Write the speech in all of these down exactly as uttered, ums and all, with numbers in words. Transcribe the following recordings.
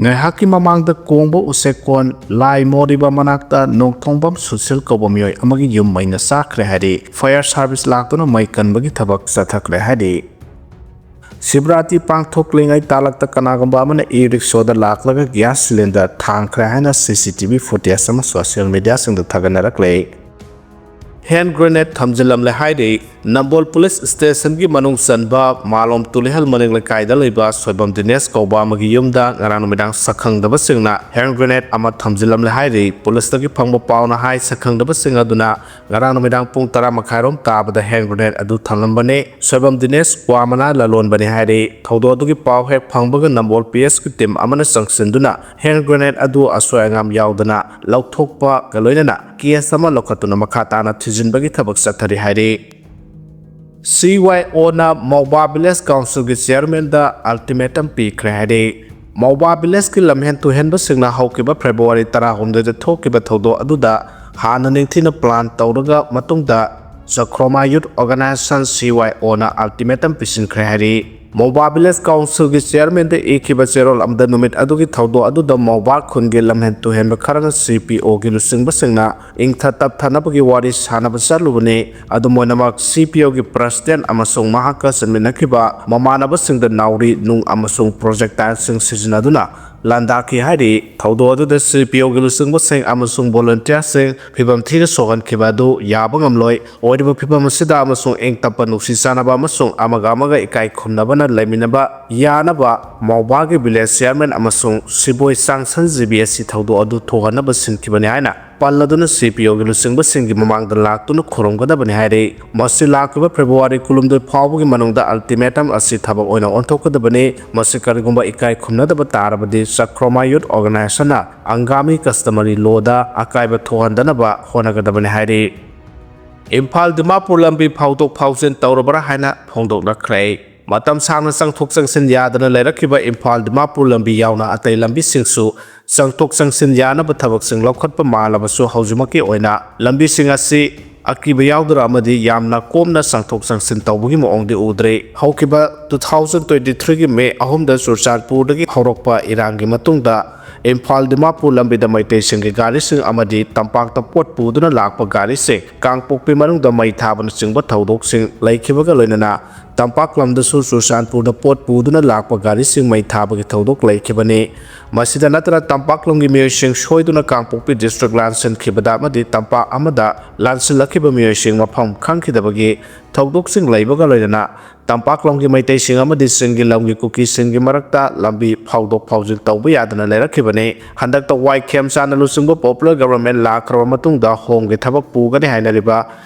ꯉꯥꯏꯍꯥꯛꯀꯤ ꯃꯃꯥꯡꯗ ꯀꯣꯡꯕ ꯎꯆꯦꯛꯀꯣꯟ ꯂꯥꯏ ꯃꯣꯔꯤꯕ ꯃꯅꯥꯛꯇ ꯅꯣꯡꯊꯣꯡꯕꯝ ꯁꯨꯁꯤꯜ ꯀꯧꯕ ꯃꯤꯑꯣꯏ ꯑꯃꯒꯤ ꯌꯨꯝ ꯃꯩꯅ ꯆꯥꯛꯈ꯭ꯔꯦ ꯍꯥꯏꯔꯤ꯫ Fire service ꯂꯥꯛꯇꯨꯅ ꯃꯩ ꯀꯟꯕꯒꯤ ꯊꯕꯛ ꯆꯠꯊꯈ꯭ꯔꯦ ꯍꯥꯏꯔꯤ꯫ ꯁꯤꯕꯔꯥꯇꯤ ꯄꯥꯡꯊꯣꯛꯂꯤꯉꯩ ꯇꯥꯂꯛꯇ ꯀꯅꯥꯒꯨꯝꯕ ꯑꯃꯅ ꯏ ꯔꯤꯛꯁꯣꯗ ꯂꯥꯛꯂꯒ gas cylinder ꯊꯥꯡꯈ꯭ꯔꯦ ꯍꯥꯏꯅ C C T V footage ꯑꯃ social mediaꯁꯤꯡꯗ ꯊꯥꯒꯠꯅꯔꯛꯂꯦ꯫ Hand grenade ꯊꯝꯖꯤꯜꯂꯝꯂꯦ ꯍꯥꯏꯔꯤ꯫ ꯅꯝꯕꯣꯜ police stationꯒꯤ ꯃꯅꯨꯡ ꯆꯟꯕ ꯃꯥꯂꯣꯝ ꯇꯨꯂꯤꯍꯜ ꯃꯅꯤꯡ ꯂꯩꯀꯥꯏꯗ ꯂꯩꯕ ꯁꯣꯏꯕꯝ ꯗꯤꯅꯦꯁ ꯀꯧꯕ ꯑꯃꯒꯤ ꯌꯨꯝꯗ ꯉꯔꯥꯡ ꯅꯨꯃꯤꯗꯥꯡ ꯁꯛꯈꯪꯗꯕꯁꯤꯡꯅ hand grenade ꯑꯃ ꯊꯝꯖꯤꯜꯂꯝꯂꯦ ꯍꯥꯏꯔꯤ꯫ Policeꯇꯒꯤ ꯐꯪꯕ ꯄꯥꯎꯅ ꯍꯥꯏ, ꯁꯛꯈꯪꯗꯕꯁꯤꯡ ꯑꯗꯨꯅ ꯉꯔꯥꯡ ꯅꯨꯃꯤꯗꯥꯡ ꯄꯨꯡ ꯇꯔꯥ ꯃꯈꯥꯏꯔꯣꯝ ꯇꯥꯕꯗ hand grenade ꯑꯗꯨ ꯊꯝꯂꯝꯕꯅꯤ꯫ ꯁꯣꯏꯕꯝ ꯗꯤꯅꯦꯁ ꯀ꯭ꯋꯥ ꯃꯅꯥ ꯂꯂꯣꯟꯕꯅꯤ ꯍꯥꯏꯔꯤ꯫ ꯊꯧꯗꯣꯛ ꯑꯗꯨꯒꯤ ꯄꯥꯎ ꯍꯦꯛ ꯐꯪꯕꯒ ꯅꯝꯕꯣꯜ P Sꯀꯤ team ꯑꯃꯅ ꯆꯪꯁꯤꯟꯗꯨꯅ hand grenade ꯑꯗꯨ ꯑꯁꯣꯏ ꯑꯉꯥꯝ ꯌꯥꯎꯗꯅ ꯂꯧꯊꯣꯛꯄꯒ ꯂꯣꯏꯅꯅ case ꯑꯃ ꯂꯧꯈꯠꯇꯨꯅ ꯃꯈꯥ ꯇꯥꯅ ꯊꯤꯖꯤꯟꯕꯒꯤ ꯊꯕꯛ ꯆꯠꯊꯔꯤ ꯍꯥꯏꯔꯤ꯫ C Y Oꯅ ꯃꯧꯕꯥ Village Councilꯒꯤ chairmanꯗ ultimatum ꯄꯤꯈ꯭ꯔꯦ ꯍꯥꯏꯔꯤ꯫ ꯃꯧꯕꯥ Villageꯀꯤ ꯂꯝꯍꯦꯟ ꯇꯨꯍꯦꯟꯕꯁꯤꯡꯅ ꯍꯧꯈꯤꯕ February ꯇꯔꯥꯍꯨꯝꯗꯣꯏꯗ ꯊꯣꯛꯈꯤꯕ ꯊꯧꯗꯣꯛ ꯑꯗꯨꯗ ꯍꯥꯟꯅ ꯅꯤꯡꯊꯤꯅ plan ꯇꯧꯔꯒ ꯃꯇꯨꯡꯗ ꯆꯈ꯭ꯔꯣꯃꯥ Youth Organisation, C Y Oꯅ ultimatum ꯄꯤꯁꯤꯟꯈ꯭ꯔꯦ ꯍꯥꯏꯔꯤ꯫ ꯃꯧꯕꯥ Village Councilꯒꯤ chairmanꯗ ꯏꯈꯤꯕ ꯆꯦꯔꯣꯜ ꯑꯃꯗ ꯅꯨꯃꯤꯠ ꯑꯗꯨꯒꯤ ꯊꯧꯗꯣꯛ ꯑꯗꯨꯗ ꯃꯧꯕꯥ ꯈꯨꯟꯒꯤ ꯂꯝꯍꯦꯟ ꯇꯨꯍꯦꯟꯕ ꯈꯔꯅ C P Oꯒꯤ ꯂꯨꯆꯤꯡꯕꯁꯤꯡꯅ ꯏꯪꯊ ꯇꯞꯊꯅꯕꯒꯤ ꯋꯥꯔꯤ ꯁꯥꯟꯅꯕ ꯆꯠꯂꯨꯕꯅꯤ꯫ ꯑꯗꯨꯝ ꯑꯣꯏꯅꯃꯛ, C P Oꯒꯤ president ꯑꯃꯁꯨꯡ ꯃꯍꯥꯛꯀ ꯆꯠꯃꯤꯟꯅꯈꯤꯕ ꯃꯃꯥꯟꯅꯕꯁꯤꯡꯗ ꯅꯥꯎꯔꯤ, ꯅꯨꯡ ꯑꯃꯁꯨꯡ projectileꯁꯤꯡ ꯁꯤꯖꯤꯟꯅꯗꯨꯅ ꯂꯥꯟꯗꯥꯈꯤ ꯍꯥꯏꯔꯤ꯫ ꯊꯧꯗꯣꯛ ꯑꯗꯨꯗ C P Oꯒꯤ ꯂꯨꯆꯤꯡꯕꯁꯤꯡ ꯑꯃꯁꯨꯡ volunteerꯁꯤꯡ ꯐꯤꯕꯝ ꯊꯤꯅ ꯁꯣꯛꯍꯟꯈꯤꯕ ꯑꯗꯨ ꯌꯥꯕ ꯉꯝꯂꯣꯏ꯫ ꯑꯣꯏꯔꯤꯕ ꯐꯤꯕꯝ ꯑꯁꯤꯗ ꯑꯃꯁꯨꯡ ꯏꯪ ꯇꯞꯄ, ꯅꯨꯡꯁꯤ ꯆꯥꯟꯅꯕ ꯑꯃꯁꯨꯡ ꯑꯃꯒ ꯑꯃꯒ ꯏꯀꯥꯏ ꯈꯨꯝꯅꯕꯅ ꯂꯩꯃꯤꯟꯅꯕ ꯌꯥꯅꯕ ꯃꯧꯕꯥꯒꯤ village chairman ꯑꯃꯁꯨꯡ ꯁꯤꯕꯣꯏ ꯆꯥꯡꯁꯟ ꯖꯤꯕꯤ ꯑꯁꯤ ꯊꯧꯗꯣꯛ ꯑꯗꯨ ꯊꯣꯛꯍꯟꯅꯕ ꯁꯤꯟꯈꯤꯕꯅꯤ ꯍꯥꯏꯅ ꯄꯜꯂꯗꯨꯅ C P Oꯒꯤ ꯂꯨꯆꯤꯡꯕꯁꯤꯡꯒꯤ ꯃꯃꯥꯡꯗ ꯂꯥꯛꯇꯨꯅ ꯈꯨꯔꯨꯝꯒꯗꯕꯅꯤ ꯍꯥꯏꯔꯤ꯫ ꯃꯁꯤ ꯂꯥꯛꯂꯤꯕ February ꯀꯨꯟꯍꯨꯝꯗꯣꯏ ꯐꯥꯎꯕꯒꯤ ꯃꯅꯨꯡꯗ ultimatum ꯑꯁꯤ ꯊꯕꯛ ꯑꯣꯏꯅ ꯑꯣꯟꯊꯣꯛꯀꯗꯕꯅꯤ꯫ ꯃꯁꯤ ꯀꯔꯤꯒꯨꯝꯕ ꯏꯀꯥꯏ ꯈꯨꯝꯅꯗꯕ ꯇꯥꯔꯕꯗꯤ ꯆꯈ꯭ꯔꯣꯃꯥ Youth Organisationꯅ ꯑꯪꯒꯥꯃꯤ customary lawꯗ ꯑꯀꯥꯏꯕ ꯊꯣꯛꯍꯟꯗꯅꯕ ꯍꯣꯠꯅꯒꯗꯕꯅꯤ ꯍꯥꯏꯔꯤ꯫ ꯏꯝꯐꯥꯜ ꯗꯤꯃꯥꯄꯨꯔ ꯂꯝꯕꯤ ꯐꯥꯎꯗꯣꯛ ꯐꯥꯎꯖꯤꯟ ꯇꯧꯔꯕ꯭ꯔꯥ ꯍꯥꯏꯅ ꯐꯣꯡꯗꯣꯛꯅꯈ꯭ꯔꯦ꯫ ꯃꯇꯝ ꯁꯥꯡꯅ ꯆꯪꯊꯣꯛ ꯆꯪꯁꯤꯟ ꯌꯥꯗꯅ ꯂꯩꯔꯛꯈꯤꯕ ꯏꯝꯐꯥꯜ ꯗꯤꯃꯥꯄꯨꯔ ꯂꯝꯕꯤ ꯌꯥꯎꯅ ꯑꯇꯩ ꯂꯝꯕꯤꯁꯤꯡꯁꯨ ꯆꯪꯊꯣꯛ ꯆꯪꯁꯤꯟ ꯌꯥꯅꯕ ꯊꯕꯛꯁꯤꯡ ꯂꯧꯈꯠꯄ ꯃꯥꯜꯂꯕꯁꯨ, ꯍꯧꯖꯤꯛꯃꯛꯀꯤ ꯑꯣꯏꯅ ꯂꯝꯕꯤꯁꯤꯡ ꯑꯁꯤ ꯑꯀꯤꯕ ꯌꯥꯎꯗꯅ ꯑꯃꯗꯤ ꯌꯥꯝꯅ ꯀꯣꯝꯅ ꯆꯪꯊꯣꯛ ꯆꯪꯁꯤꯟ ꯇꯧꯕꯒꯤ ꯃꯑꯣꯡꯗꯤ ꯎꯗ꯭ꯔꯦ꯫ ꯍꯧꯈꯤꯕ two thousand twenty three ꯒꯤ May ꯑꯍꯨꯝꯗ ꯆꯨꯔꯆꯥꯟꯄꯨꯔꯗꯒꯤ ꯍꯧꯔꯛꯄ ꯏꯔꯥꯡꯒꯤ ꯃꯇꯨꯡꯗ ꯏꯝꯐꯥꯜ ꯗꯤꯃꯥꯄꯨꯔ ꯂꯝꯕꯤꯗ ꯃꯩꯇꯩꯁꯤꯡꯒꯤ ꯒꯥꯔꯤꯁꯤꯡ ꯑꯃꯗꯤ ꯇꯝꯄꯥꯛꯇ ꯄꯣꯠ ꯄꯨꯗꯨꯅ ꯂꯥꯛꯄ ꯒꯥꯔꯤꯁꯤꯡ ꯀꯥꯡꯄꯣꯛꯄꯤ ꯃꯅꯨꯡꯗ ꯃꯩ ꯊꯥꯕꯅꯆꯤꯡꯕ ꯊꯧꯗꯣꯛꯁꯤꯡ ꯂꯩꯈꯤꯕꯒ ꯂꯣꯏꯅꯅ ꯇꯝꯄꯥꯛ ꯂꯝꯗꯁꯨ ꯆꯨꯔꯆꯥꯟꯄꯨꯔꯗ ꯄꯣꯠ ꯄꯨꯗꯨꯅ ꯂꯥꯛꯄ ꯒꯥꯔꯤꯁꯤꯡ ꯃꯩ ꯊꯥꯕꯒꯤ ꯊꯧꯗꯣꯛ ꯂꯩꯈꯤꯕꯅꯤ꯫ ꯃꯁꯤꯗ ꯅꯠꯇꯅ ꯇꯝꯄꯥꯛꯂꯣꯝꯒꯤ ꯃꯤꯑꯣꯏꯁꯤꯡ ꯁꯣꯏꯗꯨꯅ ꯀꯥꯡꯄꯣꯛꯄꯤ district ꯂꯥꯟꯁꯤꯟꯈꯤꯕꯗ ꯑꯃꯗꯤ ꯇꯝꯄꯥꯛ ꯑꯃꯗ ꯂꯥꯟꯁꯤꯜꯂꯛꯈꯤꯕ ꯃꯤꯑꯣꯏꯁꯤꯡ ꯃꯐꯝ ꯈꯪꯈꯤꯗꯕꯒꯤ ꯊꯧꯗꯣꯛꯁꯤꯡ ꯂꯩꯕꯒ ꯂꯣꯏꯅꯅ ꯇꯝꯄꯥꯛꯂꯣꯝꯒꯤ ꯃꯩꯇꯩꯁꯤꯡ ꯑꯃꯗꯤ ꯆꯤꯡꯒꯤ ꯂꯝꯒꯤ ꯀꯨꯀꯤꯁꯤꯡꯒꯤ ꯃꯔꯛꯇ ꯂꯝꯕꯤ ꯐꯥꯎꯗꯣꯛ ꯐꯥꯎꯖꯤꯟ ꯇꯧꯕ ꯌꯥꯗꯅ ꯂꯩꯔꯛꯈꯤꯕꯅꯤ꯫ ꯍꯟꯗꯛꯇ ꯋꯥꯏ ꯈꯦꯝꯆꯥꯟꯅ ꯂꯨꯆꯤꯡꯕ Popular Government ꯂꯥꯛꯈ꯭ꯔꯕ ꯃꯇꯨꯡꯗ ꯍꯣꯝꯒꯤ ꯊꯕꯛ ꯄꯨꯒꯅꯤ ꯍꯥꯏꯅꯔꯤꯕ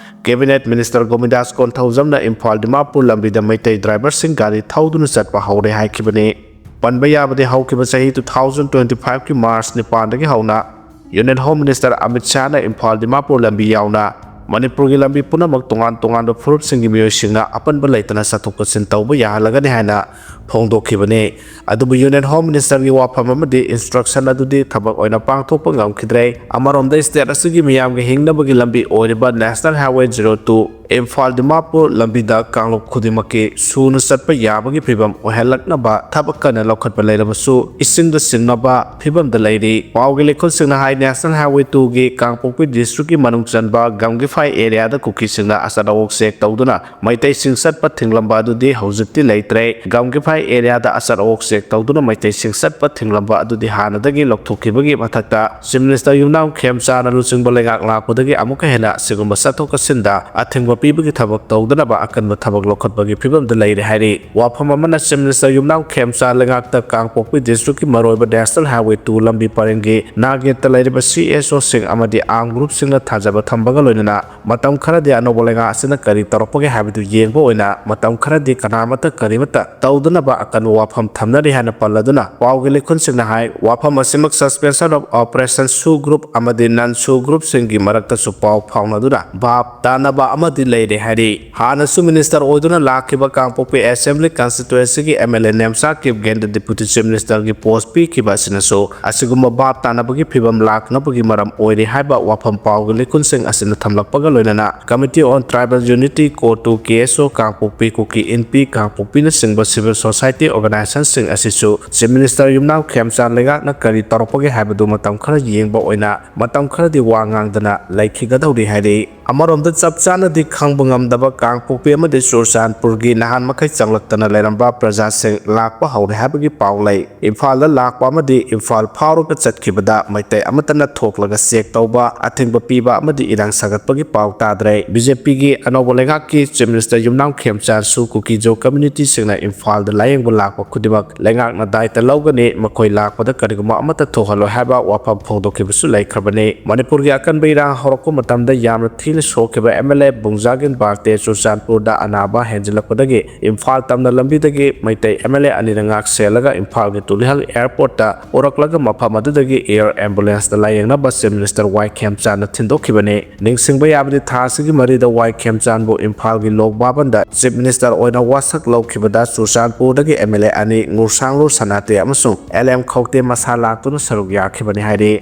Cabinet Minister ꯒꯣꯕꯤꯟꯗꯥꯁ ꯀꯣꯟꯊꯧꯖꯝꯅ ꯏꯝꯐꯥꯜ ꯗꯤꯃꯥꯄꯨꯔ ꯂꯝꯕꯤꯗ ꯃꯩꯇꯩ ꯗ꯭ꯔꯥꯏꯚꯔꯁꯤꯡ ꯒꯥꯔꯤ ꯊꯧꯗꯨꯅ ꯆꯠꯄ ꯍꯧꯔꯦ ꯍꯥꯏꯈꯤꯕꯅꯤ꯫ ꯄꯟꯕ ꯌꯥꯕꯗꯤ ꯍꯧꯈꯤꯕ ꯆꯍꯤ two thousand twenty five ꯀꯤ March ꯅꯤꯄꯥꯟꯗꯒꯤ ꯍꯧꯅ Union Home Minister Amit ꯁꯥꯍꯅ Imphal Dimapur ꯂꯝꯕꯤ ꯌꯥꯎꯅ ꯃꯅꯤꯄꯨꯔꯒꯤ ꯂꯝꯕꯤ ꯄꯨꯝꯅꯃꯛ ꯇꯣꯉꯥꯟ ꯇꯣꯉꯥꯟꯕ ꯐꯨꯔꯨꯞꯁꯤꯡꯒꯤ ꯃꯤꯑꯣꯏꯁꯤꯡꯅ ꯑꯄꯟꯕ ꯂꯩꯇꯅ ꯆꯠꯊꯣꯛ ꯆꯠꯁꯤꯟ ꯇꯧꯕ ꯌꯥꯍꯜꯂꯒꯅꯤ ꯍꯥꯏꯅ ꯐꯣꯡꯗꯣꯛꯈꯤꯕꯅꯤ꯫ ꯑꯗꯨꯕꯨ Union Home Minister ꯒꯤ ꯋꯥꯐꯝ ꯑꯃꯗꯤ instruction ꯑꯗꯨꯗꯤ ꯊꯕꯛ ꯑꯣꯏꯅ ꯄꯥꯡꯊꯣꯛꯄ ꯉꯝꯈꯤꯗ꯭ꯔꯦ꯫ ꯑꯃꯔꯣꯝꯗ state ꯑꯁꯤꯒꯤ ꯃꯤꯌꯥꯝꯒꯤ ꯍꯤꯡꯅꯕꯒꯤ ꯂꯝꯕꯤ ꯑꯣꯏꯔꯤꯕ National Highway zero two Imphal Dimapur ꯂꯝꯕꯤꯗ ꯀꯥꯡꯂꯨꯞ ꯈꯨꯗꯤꯡꯃꯛꯀꯤ ꯁꯨꯅ ꯆꯠꯄ ꯌꯥꯕꯒꯤ ꯐꯤꯕꯝ ꯑꯣꯏꯍꯜꯂꯛꯅꯕ ꯊꯕꯛ ꯀꯟꯅ ꯂꯧꯈꯠꯄ ꯂꯩꯔꯕꯁꯨ ꯏꯁꯤꯡꯗ ꯆꯤꯡꯅꯕ ꯐꯤꯕꯝꯗ ꯂꯩꯔꯤ꯫ ꯄꯥꯎꯒꯤ ꯂꯩꯈꯨꯜꯁꯤꯡꯅ ꯍꯥꯏ, National Highway two ꯒꯤ ꯀꯥꯡꯄꯣꯛꯄꯤ district ꯀꯤ ꯃꯅꯨꯡ ꯆꯟꯕ ꯒꯝꯒꯤꯐꯥꯏ area ꯗ ꯀꯨꯀꯤꯁꯤꯡꯅ ꯑꯆꯠ ꯑꯋꯣꯛ check ꯇꯧꯗꯨꯅ ꯃꯩꯇꯩꯁꯤꯡ ꯆꯠꯄ ꯊꯤꯡꯂꯝꯕ ꯑꯗꯨꯗꯤ ꯍꯧꯖꯤꯛꯇꯤ ꯂꯩꯇ꯭ꯔꯦ꯫ ꯒꯝꯒꯤꯐꯥꯏ area ꯗ ꯑꯆꯠ ꯑꯋꯣꯛ check ꯇꯧꯗꯨꯅ ꯃꯩꯇꯩꯁꯤꯡ ꯆꯠꯄ ꯊꯤꯡꯂꯝꯕ ꯑꯗꯨꯗꯤ ꯍꯥꯟꯅꯗꯒꯤ ꯂꯧꯊꯣꯛꯈꯤꯕꯒꯤ ꯃꯊꯛꯇ Chief Minister ꯌꯨꯝꯅꯥꯝ ꯈꯦꯝꯆꯥꯟꯅ ꯂꯨꯆꯤꯡꯕ ꯂꯩꯉꯥꯛ ꯂꯥꯛꯄꯗꯒꯤ ꯑꯃꯨꯛꯀ ꯍꯦꯟꯅ ꯑꯁꯤꯒꯨꯝꯕ ꯆꯠꯊꯣꯛ ꯆꯠꯁꯤꯟꯗ ꯑꯊꯤꯡꯕ ꯄꯤꯕꯒꯤ ꯊꯕꯛ ꯇꯧꯗꯅꯕ ꯑꯀꯟꯕ ꯊꯕꯛ ꯂꯧꯈꯠꯄꯒꯤ ꯐꯤꯕꯝꯗ ꯂꯩꯔꯦ ꯍꯥꯏꯔꯤ꯫ ꯋꯥꯐꯝ ꯑꯃꯅ, Chief Minister ꯌꯨꯝꯅꯥꯝ ꯈꯦꯝꯆꯥꯟ ꯂꯩꯉꯥꯛꯇ ꯀꯥꯡꯄꯣꯛꯄꯤ district ꯀꯤ ꯃꯔꯨꯑꯣꯏꯕ National Highway two ꯂꯝꯕꯤ ꯄꯔꯦꯡꯒꯤ ꯅꯥꯒꯦꯠꯇ ꯂꯩꯔꯤꯕ C S O ꯁꯤꯡ ꯑꯃꯗꯤ armed group ꯁꯤꯡꯅ ꯊꯥꯖꯕ ꯊꯝꯕꯒ ꯂꯣꯏꯅꯅ ꯃꯇꯝ ꯈꯔꯗꯤ ꯑꯅꯧꯕ ꯂꯩꯉꯥꯛ ꯑꯁꯤꯅ ꯀꯔꯤ ꯇꯧꯔꯛꯄꯒꯦ ꯍꯥꯏꯕꯗꯨ ꯌꯦꯡꯕ ꯑꯣꯏꯅ ꯃꯇꯝ ꯈꯔꯗꯤ ꯀꯅꯥꯃꯠꯇ ꯀꯔꯤꯃꯠꯇ ꯇꯧꯗꯅꯕ ꯑꯀꯟꯕ ꯋꯥꯐꯝ ꯊꯝꯅꯔꯤ ꯍꯥꯏꯅ ꯄꯜꯂꯗꯨꯅ, ꯄꯥꯎꯒꯤ ꯂꯩꯈꯨꯜꯁꯤꯡꯅ ꯍꯥꯏ, ꯋꯥꯐꯝ ꯑꯁꯤꯃꯛ Suspension of Operation SoO group ꯑꯃꯗꯤ non SoO group ꯁꯤꯡꯒꯤ ꯃꯔꯛꯇꯁꯨ ꯄꯥꯎ ꯐꯥꯎꯅꯗꯨꯅ ꯚꯥꯞ ꯇꯥꯅꯕ ꯑꯃꯗꯤ ꯂꯩꯔꯦ ꯍꯥꯏꯔꯤ꯫ ꯍꯥꯟꯅꯁꯨ Minister ꯑꯣꯏꯗꯨꯅ ꯂꯥꯛꯈꯤꯕ ꯀꯥꯡꯄꯣꯛꯄꯤ Assembly Constituency ꯒꯤ M L A Nemcha ꯀꯤꯞꯒꯦꯟꯗ Deputy Chief Minister ꯒꯤ post ꯄꯤꯈꯤꯕ ꯑꯁꯤꯅꯁꯨ ꯑꯁꯤꯒꯨꯝꯕ ꯚꯥꯞ ꯇꯥꯅꯕꯒꯤ ꯐꯤꯕꯝ ꯂꯥꯛꯅꯕꯒꯤ ꯃꯔꯝ ꯑꯣꯏꯔꯦ ꯍꯥꯏꯕ ꯋꯥꯐꯝ ꯄꯥꯎꯒꯤ ꯂꯩꯈꯨꯜꯁꯤꯡ ꯑꯁꯤꯅ ꯊꯝꯂꯛꯄ ꯄꯒ ꯂꯣꯏꯅꯅ Committee on Tribal Unity, ꯀꯣꯇꯨ, ꯀꯦ ꯑꯦꯁ ꯑꯣ ꯀꯥꯡꯄꯣꯛꯄꯤ, ꯀꯨꯀꯤ ꯏꯟꯄꯤ ꯀꯥꯡꯄꯣꯛꯄꯤꯅꯆꯤꯡꯕ civil society organizationꯁꯤꯡ ꯑꯁꯤꯁꯨ Chief Minister ꯌꯨꯝꯅꯥꯝ ꯈꯦꯝꯆꯥꯟ ꯂꯩꯉꯥꯛꯅ ꯀꯔꯤ ꯇꯧꯔꯛꯄꯒꯦ ꯍꯥꯏꯕꯗꯨ ꯃꯇꯝ ꯈꯔ ꯌꯦꯡꯕ ꯑꯣꯏꯅ ꯃꯇꯝ ꯈꯔꯗꯤ ꯋꯥ ꯉꯥꯡꯗꯅ ꯂꯩꯈꯤꯒꯗꯧꯔꯤ ꯍꯥꯏꯔꯤ꯫ ꯑꯃꯔꯣꯝꯗ ꯆꯞ ꯆꯥꯅꯗꯤ ꯈꯪꯕ ꯉꯝꯗꯕ ꯀꯥꯡꯄꯣꯛꯄꯤ ꯑꯃꯗꯤ ꯆꯨꯔꯆꯥꯟꯄꯨꯔꯒꯤ ꯅꯍꯥꯟ ꯃꯈꯩ ꯆꯪꯂꯛꯇꯅ ꯂꯩꯔꯝꯕ ꯄ꯭ꯔꯖꯥꯁꯤꯡ ꯂꯥꯛꯄ ꯍꯧꯔꯦ ꯍꯥꯏꯕꯒꯤ ꯄꯥꯎ ꯂꯩ꯫ ꯏꯝꯐꯥꯜꯗ ꯂꯥꯛꯄ ꯑꯃꯗꯤ ꯏꯝꯐꯥꯜ ꯐꯥꯎꯔꯒ ꯆꯠꯈꯤꯕꯗ ꯃꯩꯇꯩ ꯑꯃꯠꯇꯅ ꯊꯣꯛꯂꯒ check ꯇꯧꯕ, ꯑꯊꯤꯡꯕ ꯄꯤꯕ ꯑꯃꯗꯤ ꯏꯔꯥꯡ ꯁꯥꯒꯠꯄꯒꯤ ꯄꯥꯎ ꯇꯥꯗ꯭ꯔꯦ꯫ ꯕꯤ ꯖꯦ ꯄꯤꯒꯤ ꯑꯅꯧꯕ ꯂꯩꯉꯥꯛꯀꯤ Chief Minister ꯌꯨꯝꯅꯥꯝ ꯈꯦꯝꯆꯥꯟꯁꯨ ꯀꯨꯀꯤ-ꯖꯣ communityꯁꯤꯡꯅ ꯏꯝꯐꯥꯜꯗ ꯂꯥꯌꯦꯡꯕ ꯂꯥꯛꯄ ꯈꯨꯗꯤꯡꯃꯛ ꯂꯩꯉꯥꯛꯅ ꯗꯥꯏꯇ ꯂꯧꯒꯅꯤ, ꯃꯈꯣꯏ ꯂꯥꯛꯄꯗ ꯀꯔꯤꯒꯨꯝꯕ ꯑꯃꯠꯇ ꯊꯣꯛꯍꯜꯂꯣꯏ ꯍꯥꯏꯕ ꯋꯥꯐꯝ ꯐꯣꯡꯗꯣꯛꯈꯤꯕꯁꯨ ꯂꯩꯈ꯭ꯔꯕꯅꯤ꯫ ꯃꯅꯤꯄꯨꯔꯒꯤ ꯑꯀꯟꯕ ꯏꯔꯥꯡ ꯍꯧꯔꯛꯄ ꯃꯇꯝꯗ ꯌꯥꯝꯅ ꯊꯤꯅ ꯁꯣꯛꯈꯤꯕ ꯑꯦꯝ ꯑꯦꯜ ꯑꯦ ꯕꯨꯡꯖꯥꯒꯤꯟ ꯕꯥꯔꯇꯦ ꯆꯨꯔꯆꯥꯟꯄꯨꯔꯗ ꯑꯅꯥꯕ ꯍꯦꯟꯖꯤꯜꯂꯛꯄꯗꯒꯤ ꯏꯝꯐꯥꯜ ꯇꯝꯅ ꯂꯝꯕꯤꯗꯒꯤ ꯃꯩꯇꯩ ꯑꯦꯝ ꯑꯦꯜ ꯑꯦ ꯑꯅꯤꯅ ꯉꯥꯛ ꯁꯦꯜꯂꯒ ꯏꯝꯐꯥꯜꯒꯤ ꯇꯨꯂꯤꯍꯜ airportꯇ ꯄꯨꯔꯛꯂꯒ ꯃꯐꯝ ꯑꯗꯨꯗꯒꯤ air ambulanceꯇ ꯂꯥꯌꯦꯡꯅꯕ Chief Minister ꯋꯥꯏ ꯈꯦꯝꯆꯥꯟꯅ ꯊꯤꯟꯗꯣꯛꯈꯤꯕꯅꯤ꯫ ꯅꯤꯡꯁꯤꯡꯕ ꯌꯥꯕꯗꯤ, ꯊꯥ ꯑꯁꯤꯒꯤ ꯃꯔꯤꯗ ꯋꯥꯏ ꯈꯦꯝꯆꯥꯟꯕꯨ ꯏꯝꯐꯥꯜꯒꯤ ꯂꯣꯛ ꯚꯕꯟꯗ Chief Minister ꯑꯣꯏꯅ ꯋꯥꯁꯛ ꯂꯧꯈꯤꯕꯗ ꯆꯨꯔꯆꯥꯟꯄꯨꯔꯗꯒꯤ ꯑꯦꯝ ꯑꯦꯜ ꯑꯦ ꯑꯅꯤ ꯉꯨꯔꯁꯥꯡꯂꯨ ꯁꯅꯥꯇꯦ ꯑꯃꯁꯨꯡ ꯑꯦꯜ ꯑꯦꯝ ꯈꯧꯇꯦ ꯃꯁꯥ ꯂꯥꯛꯇꯨꯅ ꯁꯔꯨꯛ ꯌꯥꯈꯤꯕꯅꯤ ꯍꯥꯏꯔꯤ꯫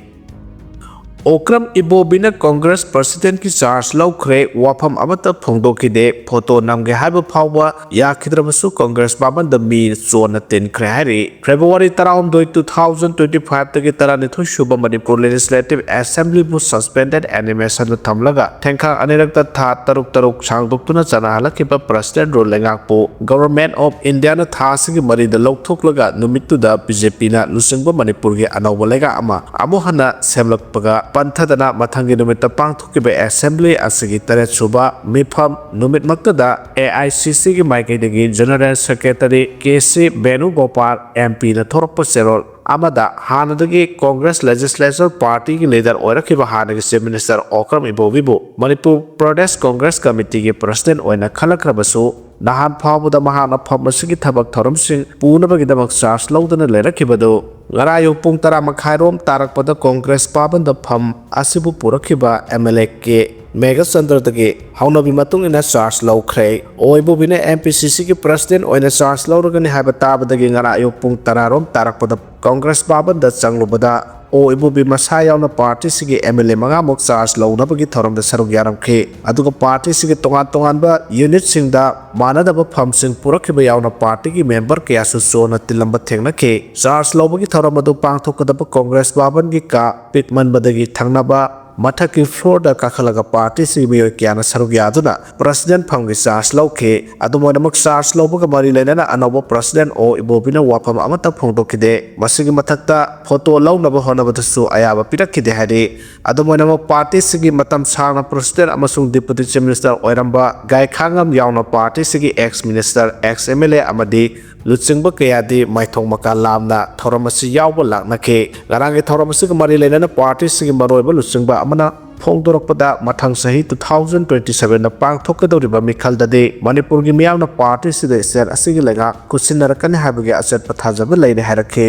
ꯑꯣꯀ꯭ꯔꯝ ꯏꯕꯣꯕꯤꯅ Congress Presidentꯀꯤ charge ꯂꯧꯈ꯭ꯔꯦ, ꯋꯥꯐꯝ ꯑꯃꯠꯇ ꯐꯣꯡꯗꯣꯛꯈꯤꯗꯦ, photo ꯅꯝꯒꯦ ꯍꯥꯏꯕ ꯐꯥꯎꯕ ꯌꯥꯈꯤꯗ꯭ꯔꯕꯁꯨ Congress ꯚꯕꯟꯗ ꯃꯤ ꯆꯣꯟꯅ ꯇꯤꯟꯈ꯭ꯔꯦ ꯍꯥꯏꯔꯤ꯫ February ꯇꯔꯥꯍꯨꯝꯗꯣꯏ, two thousand twenty fiveꯇꯒꯤ ꯇꯔꯥꯅꯤꯊꯣꯏ ꯁꯨꯕ Manipur Legislative Assemblyꯕꯨ suspended animationꯗ ꯊꯝꯂꯒ ꯊꯦꯡꯈꯥꯡ ꯑꯅꯤꯔꯛꯇ ꯊꯥ ꯇꯔꯨꯛ ꯇꯔꯨꯛ ꯁꯥꯡꯗꯣꯛꯇꯨꯅ ꯆꯠꯅꯍꯜꯂꯛꯈꯤꯕ President rule ꯂꯩꯉꯥꯛꯄꯨ Government of Indiaꯅ ꯊꯥ ꯑꯁꯤꯒꯤ ꯃꯔꯤꯗ ꯂꯧꯊꯣꯛꯂꯒ ꯅꯨꯃꯤꯠꯇꯨꯗ ꯕꯤ ꯖꯦ ꯄꯤꯅ ꯂꯨꯆꯤꯡꯕ ꯃꯅꯤꯄꯨꯔꯒꯤ ꯑꯅꯧꯕ ꯂꯩꯉꯥꯛ ꯑꯃ ꯑꯃꯨꯛ ꯍꯟꯅ ꯁꯦꯝꯂꯛꯄꯒ ꯄꯟꯊꯗꯅ ꯃꯊꯪꯒꯤ ꯅꯨꯃꯤꯠꯇ ꯄꯥꯡꯊꯣꯛꯈꯤꯕ Assembly ꯑꯁꯤꯒꯤ ꯇꯔꯦꯠ ꯁꯨꯕ ꯃꯤꯐꯝ ꯅꯨꯃꯤꯠꯃꯛꯇꯗ ꯑꯦ ꯑꯥꯏ ꯁꯤ ꯁꯤꯒꯤ ꯃꯥꯏꯀꯩꯗꯒꯤ General Secretary K C ꯕꯦꯅꯨꯒꯣꯄꯥꯜ M ꯄꯤꯅ ꯊꯣꯔꯛꯄ ꯆꯦꯔꯣꯜ ꯑꯃꯗ ꯍꯥꯟꯅꯗꯒꯤ Congress Legislature Partyꯒꯤ leader ꯑꯣꯏꯔꯛꯈꯤꯕ ꯍꯥꯟꯅꯒꯤ Chief Minister Okram ꯏꯕꯣꯕꯤꯕꯨ Manipur Pradesh Congress Committeeꯒꯤ President ꯑꯣꯏꯅ ꯈꯜꯂꯛꯈ꯭ꯔꯕꯁꯨ, ꯅꯍꯥꯟ ꯐꯥꯎꯕꯗ ꯃꯍꯥꯛꯅ ꯐꯝ ꯑꯁꯤꯒꯤ ꯊꯕꯛ ꯊꯧꯔꯝꯁꯤꯡ ꯄꯨꯅꯕꯒꯤꯗꯃꯛ charge ꯂꯧꯗꯨꯅ ꯂꯩꯔꯛꯈꯤꯕꯗꯨ ꯉꯔꯥꯡ ꯑꯌꯨꯛ ꯄꯨꯡ ꯇꯔꯥ ꯃꯈꯥꯏꯔꯣꯝ ꯇꯥꯔꯛꯄꯗ Congress ꯚꯕꯟꯗ ꯐꯝ ꯑꯁꯤꯕꯨ ꯄꯨꯔꯛꯈꯤꯕ ꯑꯦꯝ ꯑꯦꯜ ꯑꯦ ꯀꯦ ꯃꯦꯘꯆꯟꯗ꯭ꯔꯗꯒꯤ ꯍꯧꯅꯕꯤ ꯃꯇꯨꯡ ꯏꯟꯅ charge ꯂꯧꯈ꯭ꯔꯦ꯫ ꯑꯣ ꯏꯕꯣꯕꯤꯅ ꯑꯦꯝ ꯄꯤ ꯁꯤ ꯁꯤꯒꯤ President ꯑꯣꯏꯅ charge ꯂꯧꯔꯒꯅꯤ ꯍꯥꯏꯕ ꯇꯥꯕꯗꯒꯤ ꯉꯔꯥꯡ ꯑꯌꯨꯛ ꯄꯨꯡ ꯇꯔꯥꯔꯣꯝ ꯇꯥꯔꯛꯄꯗ Congress ꯚꯕꯟꯗ ꯆꯪꯂꯨꯕꯗ ꯑꯣ ꯏꯕꯣꯕꯤ ꯃꯁꯥ ꯌꯥꯎꯅ ꯄꯥꯔꯇꯤꯁꯤꯒꯤ ꯑꯦꯝ ꯑꯦꯜ ꯑꯦ ꯃꯉꯥꯃꯨꯛ ꯆꯥꯔꯖ ꯂꯧꯅꯕꯒꯤ ꯊꯧꯔꯝꯗ ꯁꯔꯨꯛ ꯌꯥꯔꯝꯈꯤ꯫ ꯑꯗꯨꯒ ꯄꯥꯔꯇꯤꯁꯤꯒꯤ ꯇꯣꯉꯥꯟ ꯇꯣꯉꯥꯟꯕ ꯌꯨꯅꯤꯠꯁꯤꯡꯗ ꯃꯥꯟꯅꯗꯕ ꯐꯝꯁꯤꯡ ꯄꯨꯔꯛꯈꯤꯕ ꯌꯥꯎꯅ ꯄꯥꯔꯇꯤꯒꯤ ꯃꯦꯝꯕꯔ ꯀꯌꯥꯁꯨ ꯆꯣꯟꯅ ꯇꯤꯜꯂꯝꯕ ꯊꯦꯡꯅꯈꯤ꯫ ꯆꯥꯔꯖ ꯂꯧꯕꯒꯤ ꯊꯧꯔꯝ ꯑꯗꯨ ꯄꯥꯡꯊꯣꯛꯀꯗꯕ ꯀꯣꯡꯒ꯭ꯔꯦꯁ ꯚꯕꯟꯒꯤ ꯀꯥ ꯄꯤꯛꯃꯟꯕꯗꯒꯤ ꯊꯪꯅꯕ ꯃꯊꯛꯀꯤ ꯐ꯭ꯂꯣꯔꯗ ꯀꯥꯈꯠꯂꯒ ꯄꯥꯔꯇꯤꯁꯤꯒꯤ ꯃꯤꯑꯣꯏ ꯀꯌꯥꯅ ꯁꯔꯨꯛ ꯌꯥꯗꯨꯅ ꯄ꯭ꯔꯁꯤꯗꯦꯟ ꯐꯝꯒꯤ ꯆꯥꯔꯖ ꯂꯧꯈꯤ꯫ ꯑꯗꯨꯝ ꯑꯣꯏꯅꯃꯛ ꯆꯥꯔꯖ ꯂꯧꯕꯒ ꯃꯔꯤ ꯂꯩꯅꯅ ꯑꯅꯧꯕ ꯄ꯭ꯔꯁꯤꯗꯦꯟ ꯑꯣ ꯏꯕꯣꯕꯤꯅ ꯋꯥꯐꯝ ꯑꯃꯠꯇ ꯐꯣꯡꯗꯣꯛꯈꯤꯗꯦ꯫ ꯃꯁꯤꯒꯤ ꯃꯊꯛꯇ ꯐꯣꯇꯣ ꯂꯧꯅꯕ ꯍꯣꯠꯅꯕꯗꯁꯨ ꯑꯌꯥꯕ ꯄꯤꯔꯛꯈꯤꯗꯦ ꯍꯥꯏꯔꯤ꯫ ꯑꯗꯨꯝ ꯑꯣꯏꯅꯃꯛ ꯄꯥꯔꯇꯤꯁꯤꯒꯤ ꯃꯇꯝ ꯁꯥꯡꯅ ꯄ꯭ꯔꯁꯤꯗꯦꯟ ꯑꯃꯁꯨꯡ ꯗꯤꯄꯨꯇꯤ ꯆꯤꯐ ꯃꯤꯅꯤꯁꯇꯔ ꯑꯣꯏꯔꯝꯕ ꯒꯥꯏꯈꯥꯉꯝ ꯌꯥꯎꯅ ꯄꯥꯔꯇꯤꯁꯤꯒꯤ ex minister, ex M L A ꯑꯃꯗꯤ ꯂꯨꯆꯤꯡꯕ ꯀꯌꯥꯗꯤ ꯃꯥꯏꯊꯣꯡ ꯃꯀꯥ ꯂꯥꯝꯅ ꯊꯧꯔꯝ ꯑꯁꯤ ꯌꯥꯎꯕ ꯂꯥꯛꯅꯈꯤ꯫ ꯉꯔꯥꯡꯒꯤ ꯊꯧꯔꯝ ꯑꯁꯤꯒ ꯃꯔꯤ ꯂꯩꯅꯅ ꯄꯥꯔꯇꯤꯁꯤꯒꯤ ꯃꯔꯨꯑꯣꯏꯕ ꯂꯨꯆꯤꯡꯕ ꯑꯃꯅ ꯐꯣꯡꯗꯣꯔꯛꯄꯗ, ꯃꯊꯪ ꯆꯍꯤ two thousand twenty seven ꯗ ꯄꯥꯡꯊꯣꯛꯀꯗꯧꯔꯤꯕ ꯃꯤꯈꯜꯗꯗꯤ ꯃꯅꯤꯄꯨꯔꯒꯤ ꯃꯤꯌꯥꯝꯅ ꯄꯥꯔꯇꯤꯁꯤꯗ ꯁ꯭ꯇꯦꯠ ꯑꯁꯤꯒꯤ ꯂꯩꯉꯥꯛ ꯈꯨꯠꯁꯤꯟꯅꯔꯛꯀꯅꯤ ꯍꯥꯏꯕꯒꯤ ꯑꯆꯦꯠꯄ ꯊꯥꯖꯕ ꯂꯩꯔꯦ ꯍꯥꯏꯔꯛꯈꯤ꯫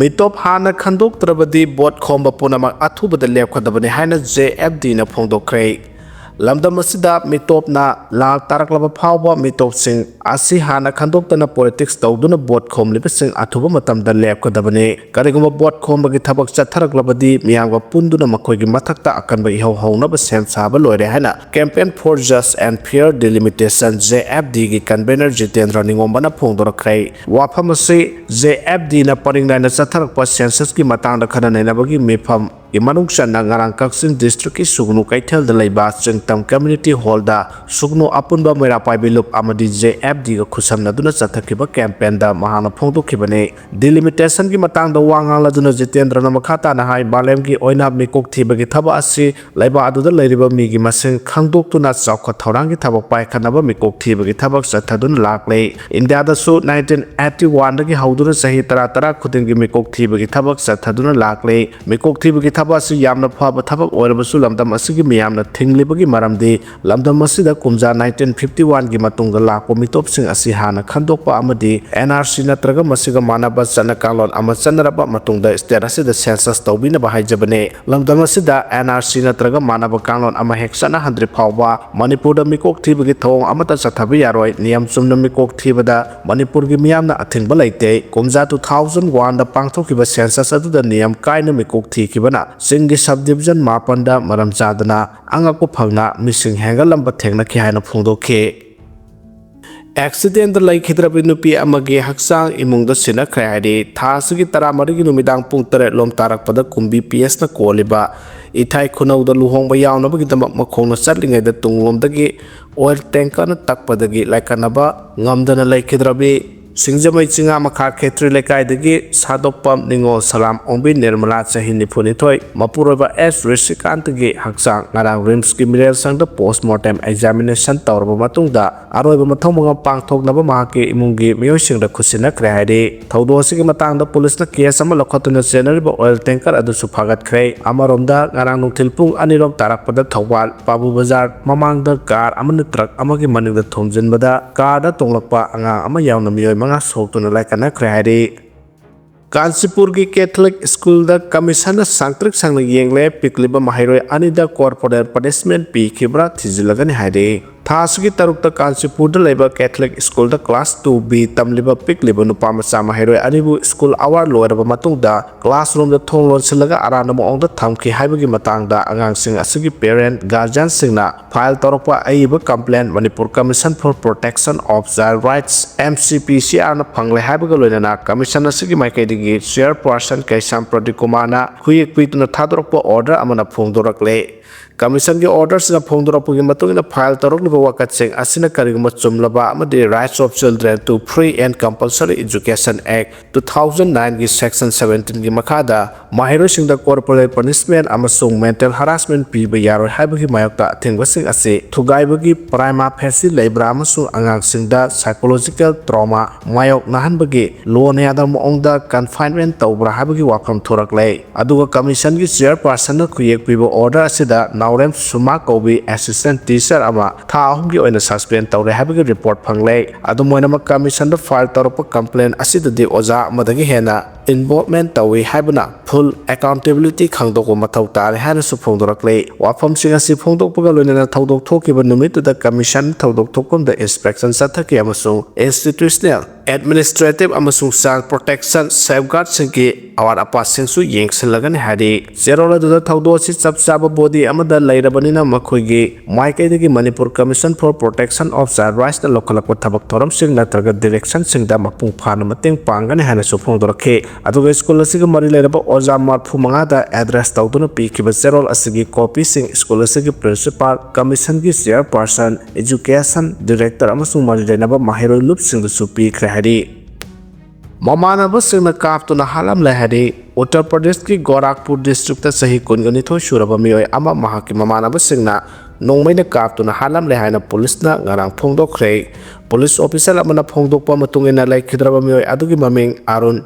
ꯃꯤꯇꯣꯞ ꯍꯥꯟꯅ ꯈꯟꯗꯣꯛꯇ꯭ꯔꯕꯗꯤ ꯚꯣꯠ ꯈꯣꯝꯕ ꯄꯨꯝꯅꯃꯛ ꯑꯊꯨꯕꯗ ꯂꯦꯞꯀꯗꯕꯅꯤ ꯍꯥꯏꯅ ꯖꯦ ꯑꯦꯐ ꯗꯤꯅ ꯐꯣꯡꯗꯣꯛꯈ꯭ꯔꯦ꯫ ꯂꯝꯗꯝ ꯑꯁꯤꯗ ꯃꯤꯇꯣꯞꯅ ꯂꯥꯜ ꯇꯥꯔꯛꯂꯕ ꯐꯥꯎꯕ ꯃꯤꯇꯣꯞꯁꯤꯡ ꯑꯁꯤ ꯍꯥꯟꯅ ꯈꯟꯗꯣꯛꯇꯅ ꯄꯣꯂꯤꯇꯤꯛꯁ ꯇꯧꯗꯨꯅ ꯚꯣꯠ ꯈꯣꯝꯂꯤꯕꯁꯤꯡ ꯑꯊꯨꯕ ꯃꯇꯝꯗ ꯂꯦꯞꯀꯗꯕꯅꯤ꯫ ꯀꯔꯤꯒꯨꯝꯕ ꯚꯣꯠ ꯈꯣꯝꯕꯒꯤ ꯊꯕꯛ ꯆꯠꯊꯔꯛꯂꯕꯗꯤ ꯃꯤꯌꯥꯝꯒ ꯄꯨꯟꯗꯨꯅ ꯃꯈꯣꯏꯒꯤ ꯃꯊꯛꯇ ꯑꯀꯟꯕ ꯏꯍꯧ ꯍꯧꯅꯕ ꯁꯦꯝ ꯁꯥꯕ ꯂꯣꯏꯔꯦ ꯍꯥꯏꯅ Campaign for Just and Fair Delimitation, J F ꯗꯤꯒꯤ ꯀꯟꯚꯦꯅꯔ ꯖꯤꯇꯦꯟꯗ꯭ꯔ ꯅꯤꯉꯣꯝꯕꯅ ꯐꯣꯡꯗꯣꯔꯛꯈ꯭ꯔꯦ꯫ ꯋꯥꯐꯝ ꯑꯁꯤ ꯖꯦ ꯑꯦꯐ ꯗꯤꯅ ꯄꯔꯤꯡ ꯅꯥꯏꯅ ꯆꯠꯊꯔꯛꯄ ꯁꯦꯟꯁꯁꯀꯤ ꯃꯇꯥꯡꯗ ꯈꯟꯅ ꯅꯩꯅꯕꯒꯤ ꯃꯤꯐꯝ ꯒꯤ ꯃꯅꯨꯡ ꯆꯟꯅ ꯉꯔꯥꯡ ꯀꯛꯆꯤꯡ ꯗꯤꯁꯇ꯭ꯔꯤꯛꯀꯤ ꯁꯨꯒꯅꯨ ꯀꯩꯊꯦꯜꯗ ꯂꯩꯕ ꯆꯤꯡꯇꯝ ꯀꯝꯃ꯭ꯌꯨꯅꯤꯇꯤ ꯍꯣꯜꯗ ꯁꯨꯒꯅꯨ ꯑꯄꯨꯟꯕ ꯃꯩꯔꯥ ꯄꯥꯏꯕꯤ ꯂꯨꯞ ꯑꯃꯗꯤ ꯖꯦ ꯑꯦꯐ ꯗꯤꯒ ꯈꯨꯠꯁꯝꯅꯗꯨꯅ ꯆꯠꯊꯈꯤꯕ ꯀꯦꯝꯄꯦꯟꯗ ꯃꯍꯥꯛꯅ ꯐꯣꯡꯗꯣꯛꯈꯤꯕꯅꯤ꯫ ꯗꯤꯂꯤꯃꯤꯇꯦꯁꯟꯒꯤ ꯃꯇꯥꯡꯗ ꯋꯥ ꯉꯥꯡꯂꯗꯨꯅ ꯖꯤꯇꯦꯟꯗ꯭ꯔꯅ ꯃꯈꯥ ꯇꯥꯅ ꯍꯥꯏ, ꯃꯥꯂꯦꯝꯒꯤ ꯑꯣꯏꯅ ꯃꯤꯀꯣꯛ ꯊꯤꯕꯒꯤ ꯊꯕꯛ ꯑꯁꯤ ꯂꯩꯕꯥꯛ ꯑꯗꯨꯗ ꯂꯩꯔꯤꯕ ꯃꯤꯒꯤ ꯃꯁꯤꯡ ꯈꯪꯗꯣꯛꯇꯨꯅ ꯆꯥꯎꯈꯠ ꯊꯧꯔꯥꯡꯒꯤ ꯊꯕꯛ ꯄꯥꯏꯈꯠꯅꯕ ꯃꯤꯀꯣꯛ ꯊꯤꯕꯒꯤ ꯊꯕꯛ ꯆꯠꯊꯗꯨꯅ ꯂꯥꯛꯂꯦ꯫ ꯏꯟꯗꯤꯌꯥꯗꯁꯨ nineteen eighty one ꯗꯒꯤ ꯍꯧꯗꯨꯅ ꯆꯍꯤ ꯇꯔꯥ ꯇꯔꯥ ꯈꯨꯗꯤꯡꯒꯤ ꯃꯤꯀꯣꯛ ꯊꯤꯕꯒꯤ ꯊꯕꯛ ꯆꯠꯊꯗꯨꯅ ꯂꯥꯛꯂꯦ꯫ ꯃꯤꯀꯣꯛ ꯊꯤꯕꯒꯤ ꯊꯕꯛ ꯑꯁꯤ ꯌꯥꯝꯅ ꯐꯕ ꯊꯕꯛ ꯑꯣꯏꯔꯕꯁꯨ ꯂꯝꯗꯝ ꯑꯁꯤꯒꯤ ꯃꯤꯌꯥꯝꯅ ꯊꯤꯡꯂꯤꯕꯒꯤ ꯃꯔꯝꯗꯤ ꯂꯝꯗꯝ ꯑꯁꯤꯗ ꯀꯨꯝꯖꯥ nineteen fifty one ꯒꯤ ꯃꯇꯨꯡꯗ ꯂꯥꯛꯄ ꯃꯤꯇꯣꯞ ꯁꯤꯡ ꯑꯁꯤ ꯍꯥꯟꯅ ꯈꯟꯗꯣꯛꯄ ꯑꯃꯗꯤ N R C ꯅꯠꯇ꯭ꯔꯒ ꯃꯁꯤꯒ ꯃꯥꯟꯅꯕ ꯆꯠꯅ ꯀꯥꯡꯂꯣꯟ ꯑꯃ ꯆꯠꯅꯔꯕ ꯃꯇꯨꯡꯗ state ꯑꯁꯤꯗ census ꯇꯧꯕꯤꯅꯕ ꯍꯥꯏꯖꯕꯅꯦ꯫ ꯂꯝꯗꯝ ꯑꯁꯤꯗ N R C ꯅꯠꯇ꯭ꯔꯒ ꯃꯥꯟꯅꯕ ꯀꯥꯡꯂꯣꯟ ꯑꯃ ꯍꯦꯛ ꯆꯠꯅꯍꯟꯗ꯭ꯔꯤ ꯐꯥꯎꯕ ꯃꯅꯤꯄꯨꯔꯗ ꯃꯤꯀꯣꯛ ꯊꯤꯕꯒꯤ ꯊꯧꯑꯣꯡ ꯑꯃꯠꯇ ꯆꯠꯊꯕ ꯌꯥꯔꯣꯏ꯫ ꯅꯤꯌꯝ ꯆꯨꯝꯅ ꯃꯤꯀꯣꯛ ꯊꯤꯕꯗ ꯃꯅꯤꯄꯨꯔꯒꯤ ꯃꯤꯌꯥꯝꯅ ꯑꯊꯤꯡꯕ ꯂꯩꯇꯦ꯫ ꯀꯨꯝꯖꯥ two thousand one ꯗ ꯄꯥꯡꯊꯣꯛꯈꯤꯕ census ꯑꯗꯨꯗ ꯅꯤꯌꯝ ꯀꯥꯏꯅ ꯃꯤꯀꯣꯛ ꯊꯤꯈꯤꯕꯅ ꯆꯤꯡꯒꯤ sub division ꯃꯥꯄꯟꯗ ꯃꯔꯝ ꯆꯥꯗꯅ ꯑꯉꯛꯄ ꯐꯪꯅ ꯃꯤꯁꯤꯡ ꯍꯦꯟꯒꯠꯂꯝꯕ ꯊꯦꯡꯅꯈꯤ ꯍꯥꯏꯅ ꯐꯣꯡꯗꯣꯛꯈꯤ꯫ Accident ꯇ ꯂꯩꯈꯤꯗ꯭ꯔꯕꯤ ꯅꯨꯄꯤ ꯑꯃꯒꯤ ꯍꯛꯆꯥꯡ ꯏꯃꯨꯡꯗ ꯁꯤꯟꯅꯈ꯭ꯔꯦ ꯍꯥꯏꯔꯤ꯫ ꯊꯥ ꯑꯁꯤꯒꯤ ꯇꯔꯥꯃꯔꯤꯒꯤ ꯅꯨꯃꯤꯗꯥꯡ ꯄꯨꯡ ꯇꯔꯦꯠ ꯂꯣꯝ ꯇꯥꯔꯛꯄꯗ ꯀꯨꯝꯕꯤ P S ꯅ ꯀꯣꯜꯂꯤꯕ ꯏꯊꯥꯏ ꯈꯨꯅꯧꯗ ꯂꯨꯍꯣꯡꯕ ꯌꯥꯎꯅꯕꯒꯤꯗꯃꯛ ꯃꯈꯣꯡꯅ ꯆꯠꯂꯤꯉꯩꯗ ꯇꯨꯡꯂꯣꯝꯗꯒꯤ oil tanker ꯅ ꯇꯛꯄꯗꯒꯤ ꯂꯥꯏꯀꯠꯅꯕ ꯉꯝꯗꯅ ꯂꯩꯈꯤꯗ꯭ꯔꯕꯤ ꯁꯤꯡꯖꯃꯩ ꯆꯤꯉꯥ ꯃꯈꯥ ꯈꯦꯇ꯭ꯔꯤ ꯂꯩꯀꯥꯏꯗꯒꯤ ꯁꯥꯗꯣꯛꯄꯝ ꯅꯤꯉꯣꯜ ꯁꯂꯥꯝ ꯑꯣꯡꯕꯤ ꯅꯤꯔꯃꯂꯥ, ꯆꯍꯤ ꯅꯤꯐꯨꯅꯤꯊꯣꯏ, ꯃꯄꯨꯔꯣꯏꯕ ꯑꯦꯁ ꯔꯤꯁꯤꯀꯥꯟꯇꯒꯤ ꯍꯛꯆꯥꯡ ꯉꯔꯥꯡ ꯔꯤꯝꯁꯀꯤ ꯃꯤꯔꯦꯜ ꯁꯪꯗ post mortem examination ꯇꯧꯔꯕ ꯃꯇꯨꯡꯗ ꯑꯔꯣꯏꯕ ꯃꯊꯧ ꯃꯉꯝ ꯄꯥꯡꯊꯣꯛꯅꯕ ꯃꯍꯥꯛꯀꯤ ꯏꯃꯨꯡꯒꯤ ꯃꯤꯑꯣꯏꯁꯤꯡꯗ ꯈꯨꯠꯁꯤꯟꯅꯈ꯭ꯔꯦ ꯍꯥꯏꯔꯤ꯫ ꯊꯧꯗꯣꯛ ꯑꯁꯤꯒꯤ ꯃꯇꯥꯡꯗ ꯄꯨꯂꯤꯁꯅ ꯀꯦꯁ ꯑꯃ ꯂꯧꯈꯠꯇꯨꯅ ꯆꯦꯟꯅꯔꯤꯕ oil tanker ꯑꯗꯨꯁꯨ ꯐꯥꯒꯠꯈ꯭ꯔꯦ꯫ ꯑꯃꯔꯣꯝꯗ, ꯉꯔꯥꯡ ꯅꯨꯡꯊꯤꯜ ꯄꯨꯡ ꯑꯅꯤꯔꯣꯝ ꯇꯥꯔꯛꯄꯗ ꯊꯧꯕꯥꯜ ꯄꯥꯕꯨ ꯕꯖꯥꯔ ꯃꯃꯥꯡꯗ ꯀꯥꯔ ꯑꯃꯅ ꯇ꯭ꯔꯛ ꯑꯃꯒꯤ ꯃꯅꯤꯡꯗ ꯊꯣꯝꯖꯤꯟꯕꯗ ꯀꯥꯔꯗ ꯇꯣꯡꯂꯛꯄ ꯑꯉꯥꯡ ꯑꯃ ꯌꯥꯎꯅ ꯃꯤꯑꯣꯏ ꯃꯉꯥ ꯁꯣꯛꯇꯨꯅ ꯂꯥꯏꯀꯠꯅꯈ꯭ꯔꯦ ꯍꯥꯏꯔꯤ꯫ ꯀꯥꯟꯆꯤꯄꯨꯔꯒꯤ ꯀꯦꯊꯂꯤꯛ ꯁ꯭ꯀꯨꯜꯗ ꯀꯃꯤꯁꯟꯅ ꯁꯥꯡꯇ꯭ꯔꯤꯛ ꯁꯥꯡꯅ ꯌꯦꯡꯂꯦ꯫ ꯄꯤꯛꯂꯤꯕ ꯃꯍꯩꯔꯣꯏ ꯑꯅꯤꯗ corporal punishment ꯄꯤꯈꯤꯕ꯭ꯔꯥ ꯊꯤꯖꯤꯜꯂꯒꯅꯤ ꯍꯥꯏꯔꯤ꯫ ꯊꯥ ꯑꯁꯤꯒꯤ ꯇꯔꯨꯛꯇ ꯀꯥꯟꯆꯤꯄꯨꯔꯗ ꯂꯩꯕ ꯀꯦꯊꯂꯤꯛ ꯁ꯭ꯀꯨꯜꯗ class two B ꯇꯝꯂꯤꯕ ꯄꯤꯛꯂꯤꯕ ꯅꯨꯄꯥ ꯃꯆꯥ ꯃꯍꯩꯔꯣꯏ ꯑꯅꯤꯕꯨ ꯁ꯭ꯀꯨꯜ ꯑꯋꯥꯔ ꯂꯣꯏꯔꯕ ꯃꯇꯨꯡꯗ classroom ꯗ ꯊꯣꯡ ꯂꯣꯟꯁꯤꯜꯂꯒ ꯑꯔꯥꯟꯕ ꯃꯑꯣꯡꯗ ꯊꯝꯈꯤ ꯍꯥꯏꯕꯒꯤ ꯃꯇꯥꯡꯗ ꯑꯉꯥꯡꯁꯤꯡ ꯑꯁꯤꯒꯤ parent, guardian ꯁꯤꯡꯅ file ꯇꯧꯔꯛꯄ ꯑꯏꯕ complaint Manipur Commission for Protection of Child Rights, M C P C R ꯅ ꯐꯪꯂꯦ ꯍꯥꯏꯕꯒ ꯂꯣꯏꯅꯅ commission ꯑꯁꯤꯒꯤ ꯃꯥꯏꯀꯩꯗꯒꯤ chairperson ꯀꯩꯁꯥꯝ ꯄ꯭ꯔꯗꯤꯞ ꯀꯨꯃꯥꯔꯅ ꯈꯨꯌꯦꯛ ꯄꯤꯗꯨꯅ ꯊꯥꯗꯣꯔꯛꯄ order ꯑꯃꯅ ꯐꯣꯡꯗꯣꯔꯛꯂꯦ꯫ Commission ꯒꯤ order ꯁꯤꯅ ꯐꯣꯡꯗꯣꯔꯛꯄꯒꯤ ꯃꯇꯨꯡ ꯏꯟꯅ file ꯇꯧꯔꯛꯂꯤꯕ ꯋꯥꯀꯠꯁꯤꯡ ꯑꯁꯤꯅ ꯀꯔꯤꯒꯨꯝꯕ ꯆꯨꯝꯂꯕ ꯑꯃꯗꯤ Rights of Children to Free and Compulsory Education Act two thousand nine ꯒꯤ section seventeen ꯒꯤ ꯃꯈꯥꯗ ꯃꯍꯩꯔꯣꯏꯁꯤꯡꯗ corporal punishment ꯑꯃꯁꯨꯡ mental harassment ꯄꯤꯕ ꯌꯥꯔꯣꯏ ꯍꯥꯏꯕꯒꯤ ꯃꯥꯌꯣꯛꯇ ꯑꯊꯤꯡꯕꯁꯤꯡ ꯑꯁꯤ ꯊꯨꯒꯥꯏꯕꯒꯤ prima facie ꯂꯩꯕ꯭ꯔꯥ ꯑꯃꯁꯨꯡ ꯑꯉꯥꯡꯁꯤꯡꯗ psychological trauma ꯃꯥꯌꯣꯛꯅꯍꯟꯕꯒꯤ ꯂꯣꯟ ꯌꯥꯗꯕ ꯃꯑꯣꯡꯗ confinement ꯇꯧꯕ꯭ꯔꯥ ꯍꯥꯏꯕꯒꯤ ꯋꯥꯐꯝ ꯊꯣꯔꯛꯂꯦ꯫ ꯑꯗꯨꯒ commission ꯒꯤ chairperson ꯅ ꯈꯨꯌꯦꯛ ꯄꯤꯕ order ꯑꯁꯤꯗ ꯑꯧꯔꯦꯝ ꯁꯨꯃꯥ ꯀꯧꯕꯤ assistant teacher ꯑꯃ ꯊꯥ ꯑꯍꯨꯝꯒꯤ ꯑꯣꯏꯅ suspend ꯇꯧꯔꯦ ꯍꯥꯏꯕꯒꯤ report ꯐꯪꯂꯦ꯫ ꯑꯗꯨꯝ ꯑꯣꯏꯅꯃꯛ, commission ꯗ file ꯇꯧꯔꯛꯄ complaint ꯑꯁꯤꯗꯗꯤ ꯑꯣꯖꯥ ꯑꯃꯗꯒꯤ ꯍꯦꯟꯅ involvement ꯇꯧꯏ ꯍꯥꯏꯕꯅ full accountability ꯈꯪꯗꯣꯛꯄ ꯃꯊꯧ ꯇꯥꯔꯦ ꯍꯥꯏꯅꯁꯨ ꯐꯣꯡꯗꯣꯔꯛꯂꯦ꯫ ꯋꯥꯐꯝꯁꯤꯡ ꯑꯁꯤ ꯐꯣꯡꯗꯣꯛꯄꯒ ꯂꯣꯏꯅꯅ ꯊꯧꯗꯣꯛ ꯊꯣꯛꯈꯤꯕ ꯅꯨꯃꯤꯠꯇꯨꯗ commission ꯊꯧꯗꯣꯛ ꯊꯣꯛꯐꯝꯗ inspection ꯆꯠꯊꯈꯤ ꯑꯃꯁꯨꯡ institutional, administrative ꯑꯃꯁꯨꯡ child protection safeguard ꯁꯤꯡꯒꯤ ꯑꯋꯥꯠ ꯑꯄꯥꯁꯤꯡꯁꯨ ꯌꯦꯡꯁꯤꯜꯂꯒꯅꯤ ꯍꯥꯏꯔꯤ꯫ ꯆꯦꯔꯣꯜ ꯑꯗꯨꯗ ꯊꯧꯗꯣꯛ ꯑꯁꯤ ꯆꯞ ꯆꯥꯕ body ꯑꯃꯗ ꯂꯩꯔꯕꯅꯤꯅ ꯃꯈꯣꯏꯒꯤ ꯃꯥꯏꯀꯩꯗꯒꯤ Manipur Commission for Protection of Child Rights ꯅ ꯂꯧꯈꯠꯂꯛꯄ ꯊꯕꯛ ꯊꯧꯔꯝꯁꯤꯡ ꯅꯠꯇ꯭ꯔꯒ direction ꯁꯤꯡꯗ ꯃꯄꯨꯡ ꯐꯥꯅ ꯃꯇꯦꯡ ꯄꯥꯡꯒꯅꯤ ꯍꯥꯏꯅꯁꯨ ꯐꯣꯡꯗꯣꯔꯛꯈꯤ꯫ ꯑꯗꯨꯒ ꯁ꯭ꯀꯨꯜ ꯑꯁꯤꯒ ꯃꯔꯤ ꯂꯩꯅꯕ ꯑꯣꯖꯥ ꯃꯔꯤꯐꯨ ꯃꯉꯥꯗ address ꯇꯧꯗꯨꯅ ꯄꯤꯈꯤꯕ ꯆꯦꯔꯣꯜ ꯑꯁꯤꯒꯤ copy ꯁꯤꯡ ꯁ꯭ꯀꯨꯜ ꯑꯁꯤꯒꯤ principal, commission ꯒꯤ chairperson, education director ꯑꯃꯁꯨꯡ ꯃꯔꯤ ꯂꯩꯅꯕ ꯃꯍꯩꯔꯣꯏ ꯂꯨꯞꯁꯤꯡꯗꯁꯨ ꯄꯤꯈ꯭ꯔꯦ ꯍꯥꯏꯔꯤ꯫ ꯃꯃꯥꯟꯅꯕꯁꯤꯡꯅ ꯀꯥꯞꯇꯨꯅ ꯍꯥꯠꯂꯝꯂꯦ ꯍꯥꯏꯔꯤ꯫ ꯎꯠꯇꯔ ꯄ꯭ꯔꯗꯦꯁꯀꯤ ꯒꯣꯔꯥꯈꯄꯨꯔ district ꯇ ꯆꯍꯤ ꯀꯨꯟꯒ ꯅꯤꯊꯣꯏ ꯁꯨꯔꯕ ꯃꯤꯑꯣꯏ ꯑꯃ ꯃꯍꯥꯛꯀꯤ ꯃꯃꯥꯟꯅꯕꯁꯤꯡꯅ ꯅꯣꯡꯃꯩꯅ ꯀꯥꯞꯇꯨꯅ ꯍꯥꯠꯂꯝꯂꯦ ꯍꯥꯏꯅ ꯄꯨꯂꯤꯁꯅ ꯉꯔꯥꯡ ꯐꯣꯡꯗꯣꯛꯈ꯭ꯔꯦ꯫ ꯄꯨꯂꯤꯁ official ꯑꯃꯅ ꯐꯣꯡꯗꯣꯛꯄ ꯃꯇꯨꯡ ꯏꯟꯅ, ꯂꯩꯈꯤꯗ꯭ꯔꯕ ꯃꯤꯑꯣꯏ ꯑꯗꯨꯒꯤ ꯃꯃꯤꯡ ꯑꯔꯨꯟ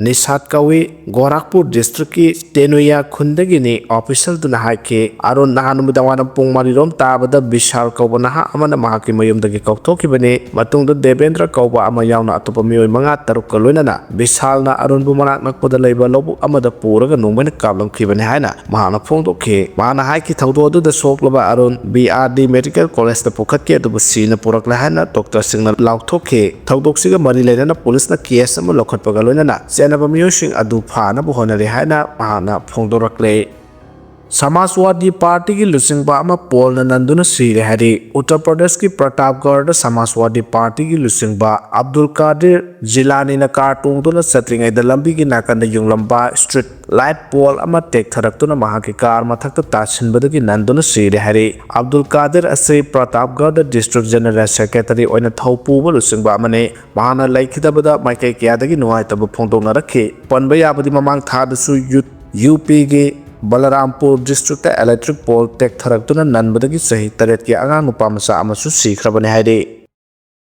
ꯅꯤꯁꯥꯠ ꯀꯧꯏ꯫ ꯒꯣꯔꯥꯈꯄꯨꯔ district ꯀꯤ ꯇꯦꯅꯨꯌꯥ ꯈꯨꯟꯗꯒꯤꯅꯤ꯫ Official ꯗꯨꯅ ꯍꯥꯏꯈꯤ, ꯑꯔꯨꯟ ꯅꯍꯥꯟ ꯅꯨꯃꯤꯗꯥꯡ ꯋꯥꯏꯔꯝ ꯄꯨꯡ ꯃꯔꯤꯔꯣꯝ ꯇꯥꯕꯗ ꯕꯤꯁꯥꯜ ꯀꯧꯕ ꯅꯍꯥ ꯑꯃꯅ ꯃꯍꯥꯛꯀꯤ ꯃꯌꯨꯝꯗꯒꯤ ꯀꯧꯊꯣꯛꯈꯤꯕꯅꯤ꯫ ꯃꯇꯨꯡꯗ ꯗꯦꯕꯦꯟꯗ꯭ꯔ ꯀꯧꯕ ꯑꯃ ꯌꯥꯎꯅ ꯑꯇꯣꯞꯄ ꯃꯤꯑꯣꯏ ꯃꯉꯥ ꯇꯔꯨꯛꯀ ꯂꯣꯏꯅꯅ ꯕꯤꯁꯥꯜꯅ ꯑꯔꯨꯟꯕꯨ ꯃꯅꯥꯛ ꯅꯛꯄꯗ ꯂꯩꯕ ꯂꯧꯕꯨꯛ ꯑꯃꯗ ꯄꯨꯔꯒ ꯅꯣꯡꯃꯩꯅ ꯀꯥꯞꯂꯝꯈꯤꯕꯅꯤ ꯍꯥꯏꯅ ꯃꯍꯥꯛꯅ ꯐꯣꯡꯗꯣꯛꯈꯤ꯫ ꯃꯍꯥꯛꯅ ꯍꯥꯏꯈꯤ, ꯊꯧꯗꯣꯛ ꯑꯗꯨꯗ ꯁꯣꯛꯂꯕ Arun B R D Medical College ꯇ ꯄꯨꯈꯠꯈꯤ, ꯑꯗꯨꯕꯨ ꯁꯤꯅ ꯄꯨꯔꯛꯂꯦ ꯍꯥꯏꯅ doctor ꯁꯤꯡꯅ ꯂꯥꯎꯊꯣꯛꯈꯤ꯫ ꯊꯧꯗꯣꯛꯁꯤꯒ ꯃꯔꯤ ꯂꯩꯅꯅ ꯄꯨꯂꯤꯁꯅ case ꯑꯃ ꯂꯧꯈꯠꯄꯒ ꯂꯣꯏꯅꯅ ꯆꯦꯟꯅꯕ ꯃꯤꯑꯣꯏꯁꯤꯡ ꯑꯗꯨ ꯐꯥꯅꯕ ꯍꯣꯠꯅꯔꯤ ꯍꯥꯏꯅ ꯃꯍꯥꯛꯅ ꯐꯣꯡꯗꯣꯔꯛꯂꯦ꯫ ꯁꯃꯥꯖꯋꯥꯗꯤ ꯄꯥꯔꯇꯤꯒꯤ ꯂꯨꯆꯤꯡꯕ ꯑꯃ ꯄꯣꯜꯅ ꯅꯟꯗꯨꯅ ꯁꯤꯔꯦ ꯍꯥꯏꯔꯤ꯫ ꯎꯠꯇꯔ ꯄ꯭ꯔꯗꯦꯁꯀꯤ ꯄ꯭ꯔꯇꯥꯞꯒꯔꯗ ꯁꯃꯥꯖꯋꯥꯗꯤ ꯄꯥꯔꯇꯤꯒꯤ ꯂꯨꯆꯤꯡꯕ ꯑꯕꯗꯨꯜ ꯀꯥꯗꯤꯔ ꯖꯤꯂꯥꯅꯤꯅ car ꯇꯣꯡꯗꯨꯅ ꯆꯠꯇ꯭ꯔꯤꯉꯩꯗ ꯂꯝꯕꯤꯒꯤ ꯅꯥꯀꯟꯗ ꯌꯨꯡꯂꯝꯕ street light pole ꯑꯃ ꯇꯦꯛꯊꯔꯛꯇꯨꯅ ꯃꯍꯥꯛꯀꯤ car ꯃꯊꯛꯇ ꯇꯥꯁꯤꯟꯕꯗꯒꯤ ꯅꯟꯗꯨꯅ ꯁꯤꯔꯦ ꯍꯥꯏꯔꯤ꯫ ꯑꯕꯗꯨꯜ ꯀꯥꯗꯤꯔ ꯑꯁꯤ ꯄ꯭ꯔꯇꯥꯞꯒꯔꯗ district general secretary ꯑꯣꯏꯅ ꯊꯧ ꯄꯨꯕ ꯂꯨꯆꯤꯡꯕ ꯑꯃꯅꯤ꯫ ꯃꯍꯥꯛꯅ ꯂꯩꯈꯤꯗꯕꯗ ꯃꯥꯏꯀꯩ ꯀꯌꯥꯗꯒꯤ ꯅꯨꯡꯉꯥꯏꯇꯕ ꯐꯣꯡꯗꯣꯛꯅꯔꯛꯈꯤ꯫ ꯄꯟꯕ ꯌꯥꯕꯗꯤ, ꯃꯃꯥꯡ ꯊꯥꯗꯁꯨ ꯌꯨ-, UP ꯒꯤ ꯕꯂꯔꯥꯝꯄꯨꯔ district ꯇ electric pole ꯇꯦꯛꯊꯔꯛꯇꯨꯅ ꯅꯟꯕꯗꯒꯤ ꯆꯍꯤ ꯇꯔꯦꯠꯀꯤ ꯑꯉꯥꯡ ꯅꯨꯄꯥ ꯃꯆꯥ ꯑꯃꯁꯨ ꯁꯤꯈ꯭ꯔꯕꯅꯤ ꯍꯥꯏꯔꯤ꯫